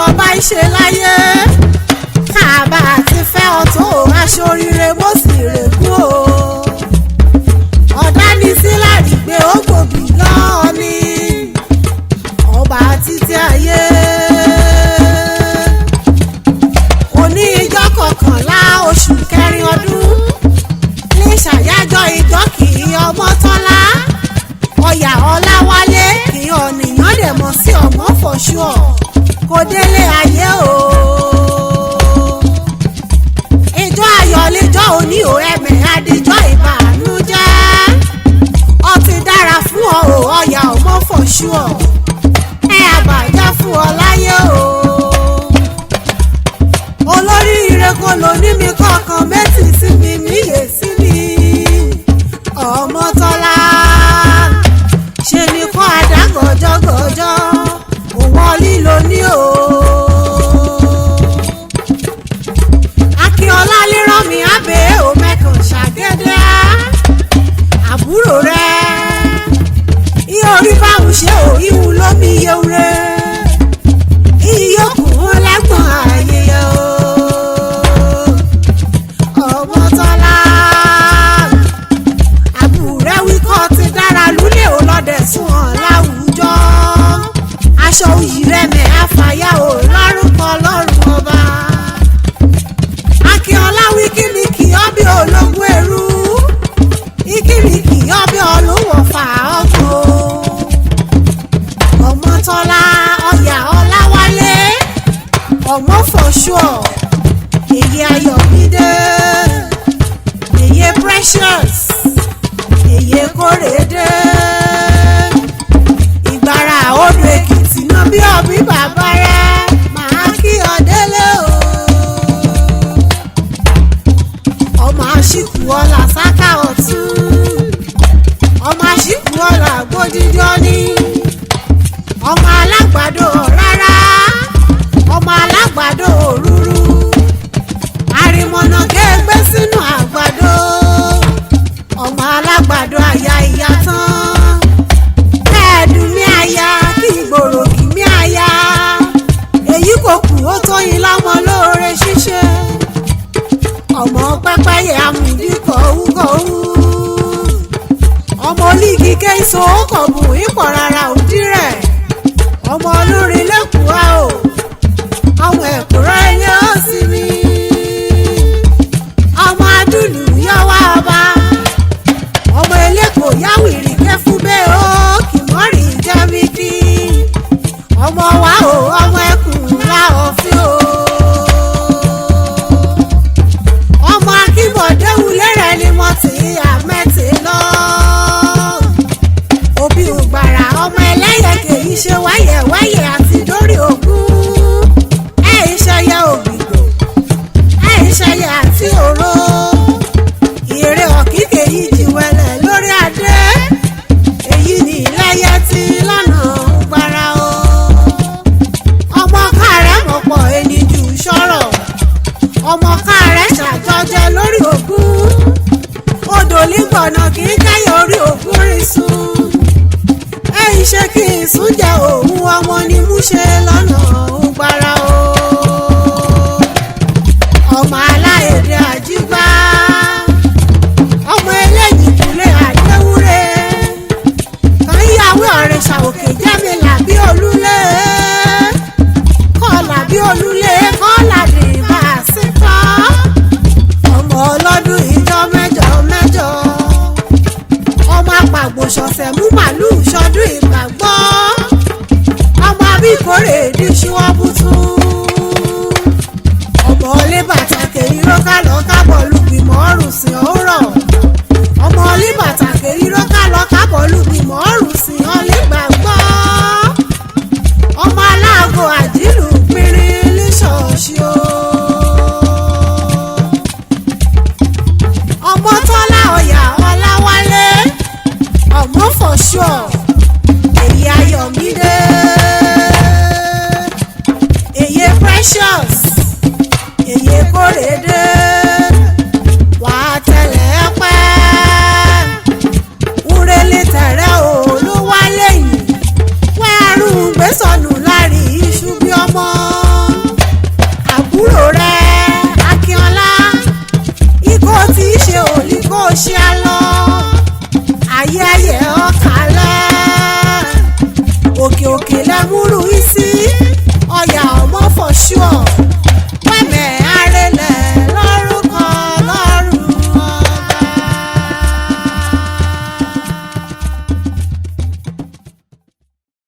Ọba ìṣe láyé káàbà àti fẹ́ ọ̀tún ò aṣoríire mo sì rèkú o. Ọ̀dání sí lárìgbé ó gbòbí lọ́ọ́ ní ọba títí ayé. Òní ìjọ 11 oṣù kẹrin ọdún ní ṣàyájọ́ ìjọ kì í Ọmọ́tọ́lá ọ̀yà Ọláwálé kì í ọ̀nìyàn dẹ̀ mọ̀ sí ọmọ fọ̀ṣùọ̀ kò délé ayé o. Ìjọ ayọ̀ lẹ́jọ́ òní ò ẹ̀mẹ̀ adijọ́ ìbànújẹ́ ọtí dára fún ọ ò ọ̀yà ọmọ fọ̀ṣùọ̀ ẹ àbàjá fún ọ láyé o. Olóríire kò lò ní mi kọ̀ọ̀kan mẹ́tì sí mi níyè sí mi Ọmọ́tọ́lá ṣe ni kọ́ àdá gọjọ́gọjọ́ òwò lílo ní o. Akínọlá lérò mi abẹ́ òmẹ́kàn ṣàgẹ́dẹ́ àbúrò rẹ̀ iye orí báwùn ṣe ò ìwù lómi yewure iyokùn lẹ́gbọ̀n ayẹyẹ o. Ọmọ́tọ́lá àbúrẹ́ wíkọ́ ti dára lúlẹ̀ ò lọ́dẹ̀ sún hàn láwùjọ aṣọ òyì rẹ̀ mẹ́ àfàyà ò lárúkọ lọ́rùn ọba. Akínọlá wí kí mi kì ọ́ bí ológun ẹrú ikí mi kì ọ́ bí olówó fà ọkọ̀. Ọmọ́tọ́lá ọ̀yà Ọláwálé ọmọ fọ̀ṣùọ̀ èyí Ayọ̀mídé èyí Precious èyí Kórèdé ìgbára odò Èkìtì náà bí ọbí bàbá rẹ màá kí ọ délé o. Ọmọ àṣìkù ọlà sáká ọ̀tún ọmọ àṣìkù ọlà gbódídọ́ ní ọmọ alágbàdo rárá ọmọ alágbàdo òrúrú àrìmọ̀nà kẹgbẹ́ sínú àgbàdo ọmọ alágbàdo àyà ìyá tán kẹ́ẹ̀dùn mí àyà kí ìgboro kì mí àyà èyí kò kù ó tóyin lọ́mọ lóore ṣíṣe ọmọ pẹ́pẹ́yẹ amúdí kọ̀ọ̀hún ọmọ olígi késo kọ̀bù ipò rárá òdí rẹ̀ ọmọ olórin lẹ́kùá o ọmọ ẹ̀kúrẹ́ ẹni ó sì mí ọmọ adúlù yọwá ọba ọmọ eléko yáwìrì kẹfún bẹ́ẹ̀ ó kìmọ́rì jẹ́míkí ọmọ wa o ọmọ ẹkùn ńlá ọ̀fìn o ọmọ akínbọ̀dé wulẹ̀ ni mo ti àmẹ́tì lọ òbí ògbàrà ọmọ ẹlẹ́yẹ kèyí ṣe wáyẹ̀wáyẹ̀ àti dórí ògún ẹ̀ ìṣẹ̀yẹ ògbìgbò ẹ̀ ìṣẹ̀yẹ àti òró ìrè ọ̀kíkè yìí jìwẹ̀lẹ̀ lórí adé èyí ni ìlẹ́yẹ tí lọ́nà gbára o ọmọ káàrẹ́ mọ̀pọ̀ ẹni jù sọ̀rọ̀ ọmọ káàrẹ́ ṣàjọjẹ lórí ògún odò lígbọ̀nà kì í kẹ́yọ̀ orí ògún rí sùn ẹ̀yìn ṣe kí n sùn jẹ òun ọmọ ni mú ṣe lọ́nà ògbára o ọmọ aláìdè àjígbá ọmọ eléyìí kúlẹ̀ àdéwúrẹ́ kàn yàwé ọ̀rẹ́ ṣàwòkè jẹ́mi làbí olúlé kọ́ làbí olúlé kọ́ làdì bá a sí kọ́ ọmọ ọlọ́dún ìjọ mẹ́jọ mẹ́jọ ọmọ àpàgbò ṣọ̀sẹ̀ mú màlúù ṣọdún ìgbàgbọ́ ọmọ abíkórè díṣíwọ́bùtú ọmọ ọlé bàtà kèyí rókà lọ́kàbọ̀ lùgbìmọ̀ ọ̀rùn sí ọ̀rọ̀ ọmọ ọlé bàtà kèyí rókà lọ́kàbọ̀ lùgbìmọ̀ ọ̀rùn sí ọlẹ́gbàgbọ́ ọmọ aláàgọ́ àdìlù pínrín ní ṣọ́ọ̀ṣì o. Ọmọ́tọ́lá ọ̀yà Ọláwálé ọmọ fọ̀ṣọ́ èyí Ayọ̀mídé èyí Precious èyí Kórèdé wà á tẹ̀lé pẹ́ wúrẹ́lẹ̀ tẹ̀rẹ́ o ló wá lẹ́yìn wẹ́ẹ́rù gbèsònù láàrin iṣu bí ọmọ. Ewúrú isi ọ̀yà ọmọ for sure.